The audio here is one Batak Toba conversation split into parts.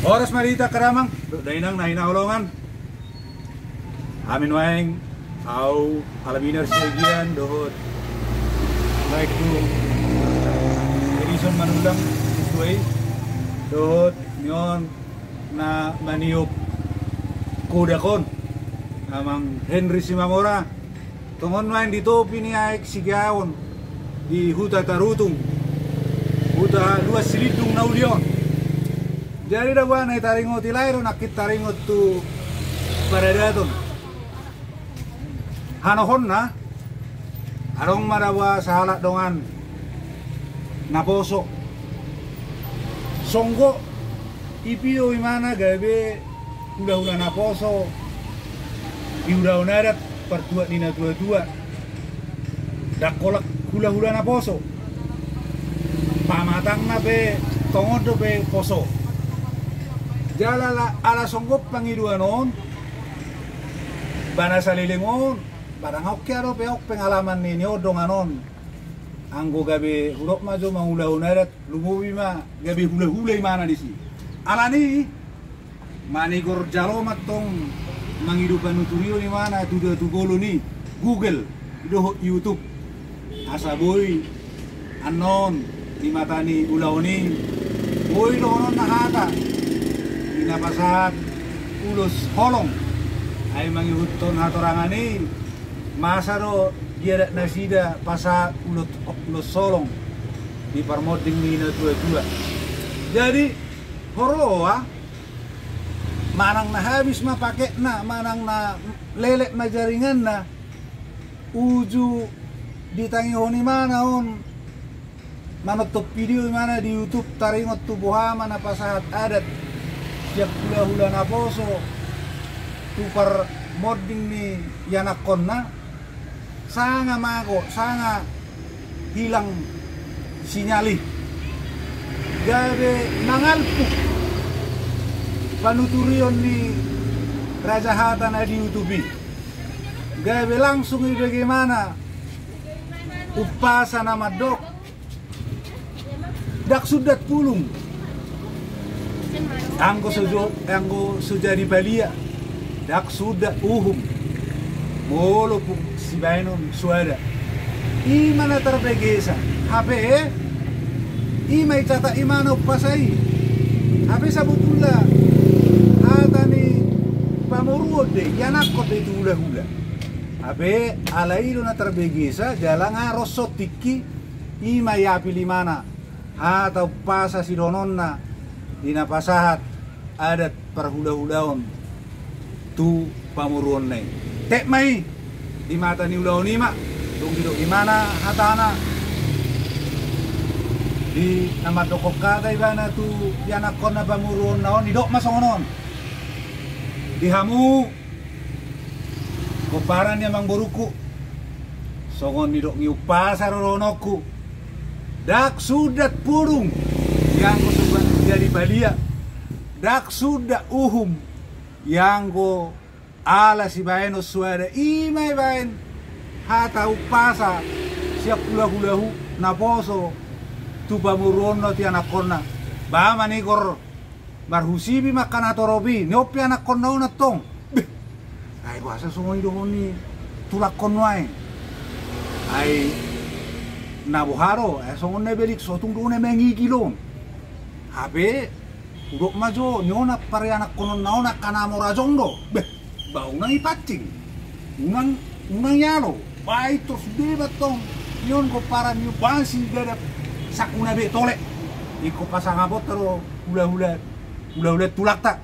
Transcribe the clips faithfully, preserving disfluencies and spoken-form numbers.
Horas ma di hita angka damang dohot dainang na hinaholongan. Hami nuaeng, au Alaminar Siagian dohot baik tu Edison Manullang, tuai dohot nion na maniop kodak on, Amang Henry Simamora. Tongon nuaeng di topi ni aek Sigaon, di Huta Tarutung, huta Luas Silindung na uli on. Jadi daboa na taringot i, lae do nangkin taringot tu paradaton. Hanohonna, adong ma daboa sahalak dongan naposo. Songgo ipio imana gabe hulahula naposo di ulaon adat partuat ni natuatua. Ndang holan hulahula naposo, pamatangna pe tongon dope poso. Jala ala songgot pangidoan on, ba na saleleng on, ba ndang hea dope on pengalaman ni on dongan on. Anggo gabe hudok ma jo mangulahon adat, lumobi ma gabe hulahula imana disi. Alani i, manigor jalo ma tong mangido panuturion imana tu datu bolon i, Google dohot YouTube. Asa boi annon di mata ni ulaon i, boi dohononna hata di na pasahat ulos holong. Ai mangihuthon hatorangan i, masa do di adat nasida pasahat ulos, ulos holong di parmonding ni natuatua. Jadi, huroha, manang na habis ma paketna, manang na lelek ma jaringanna, uju ditangihon imana on, manonton video imana di YouTube, taringot tu boha ma na pasahat adat sian hulahula naposo tu parmonding ni ianakkonna. Sanga mago, sanga hilang sinyal i, gabe mangalpuk panuturion ni raja hata na di YouTube i. Gabe langsung i bagaimana umpasa na mandok, ndang sundat pulung anggo so jo-, anggo so jadi palia, ndang sundat uhum molo tung sibaenon soada. I ma na tarbegesa. Hape i ma i catat imana umpasa i. Hape sabotulna hata ni pamoruon do i, ianakkon do i tu hulahula. Hape ala i do na tarbegesa, jala nga ro so tingki, i ma i apil imana hata umpasa sidohononna di na pasahat adat parhulahulaon tu pamoruonna i. Tek ma i di mata ni ulaon i ma, dung didok imana hatana di na mandokkon hata ibana tu ianakkonna pamoruonna on, didok ma songon on. Di hamu pomparan ni amangborungku, songon nidok ni umpasa do dohononku, ndang sundat pulung ianggo so ba-, jadi palia, ndang sundat uhum ianggo ala sibaenon soada. I ma ibaen hata umpasa sian hulahula naposo tu pamoruonna, tu ianakkonna. Ba manigor marhusibi ma angka na torop i, ni on pe anakkonna on antong. Beh, ai boasa songon i dohon ni tulakkon nuaeng? Ai na boha do, ai songon na belik so tung do na mangigil on. Hape hudok ma jo, ni on na parianakkononna on angka na mora jong do. Beh, ba unang ipancing, unang, unang ialo. Ba i tor sude ma tong ni on pomparan ni on, ba si dada sakuna be tole. Ingkon pasangaponta do hulahula, hulahula tulangta.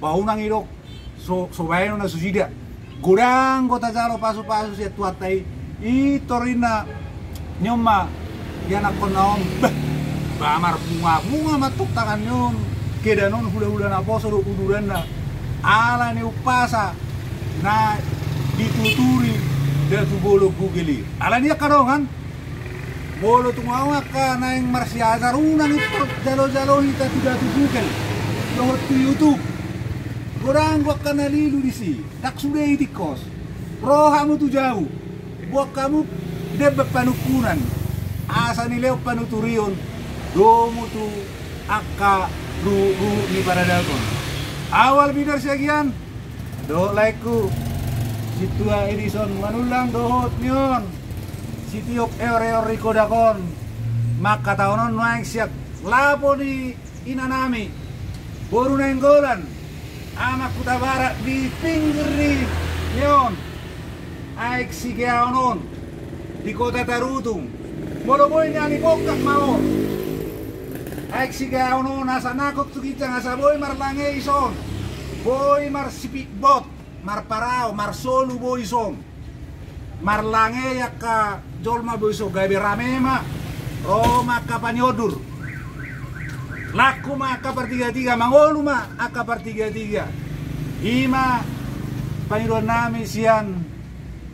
Ba unang idok so, so baenon na so sida. Godang do tajalo pasupasu sian Tuhanta i. I tor inna ni on ma ianakkonna on. Bah, ba marbungabunga ma tong tangan ni on, kedan on hulahula naposo dohot uduranna, ala ni umpasa na dituturi datu bolon Google i. Alani i angka dongan, molo tung adong angka naeng marsiajar, unang i tor jalojalo hita tu datu Google dohot tu YouTube. Godang do angka na lilu disi. Ndang sude i tingkos, ro hamu tu jabu, boan hamu demban panungkunan, asa nilehon panuturion domu tu angka Ruhut ni paradaton. Ahu Albinur Siagian dohot laengku Sintua Edison Manullang dohot ni on sitiop eor-eor ni godang on mangkatahon on nuaeng sian lapo ni inanami, boru Nainggolan, anak Hutabarat di pinggir ni on. Aek sigeaon on di Kota Tarutung. Molo boi nian i bongkak ma on. Aek sigeaon on asa nangkok tu ginjang asa boi marlange ison. Boi marsipitbot, marparau, marsolu boi ison. Marlange angka jolma boi ison, gabe rame ma. Ro ma angka paniondur. Laku ma angka partigatiga, mangolu ma angka partigatiga. I ma pangidoannami sian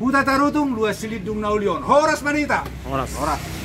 Huta Tarutung, Luas Silindung na uli on. Horas ma di hita. Horas. Horas.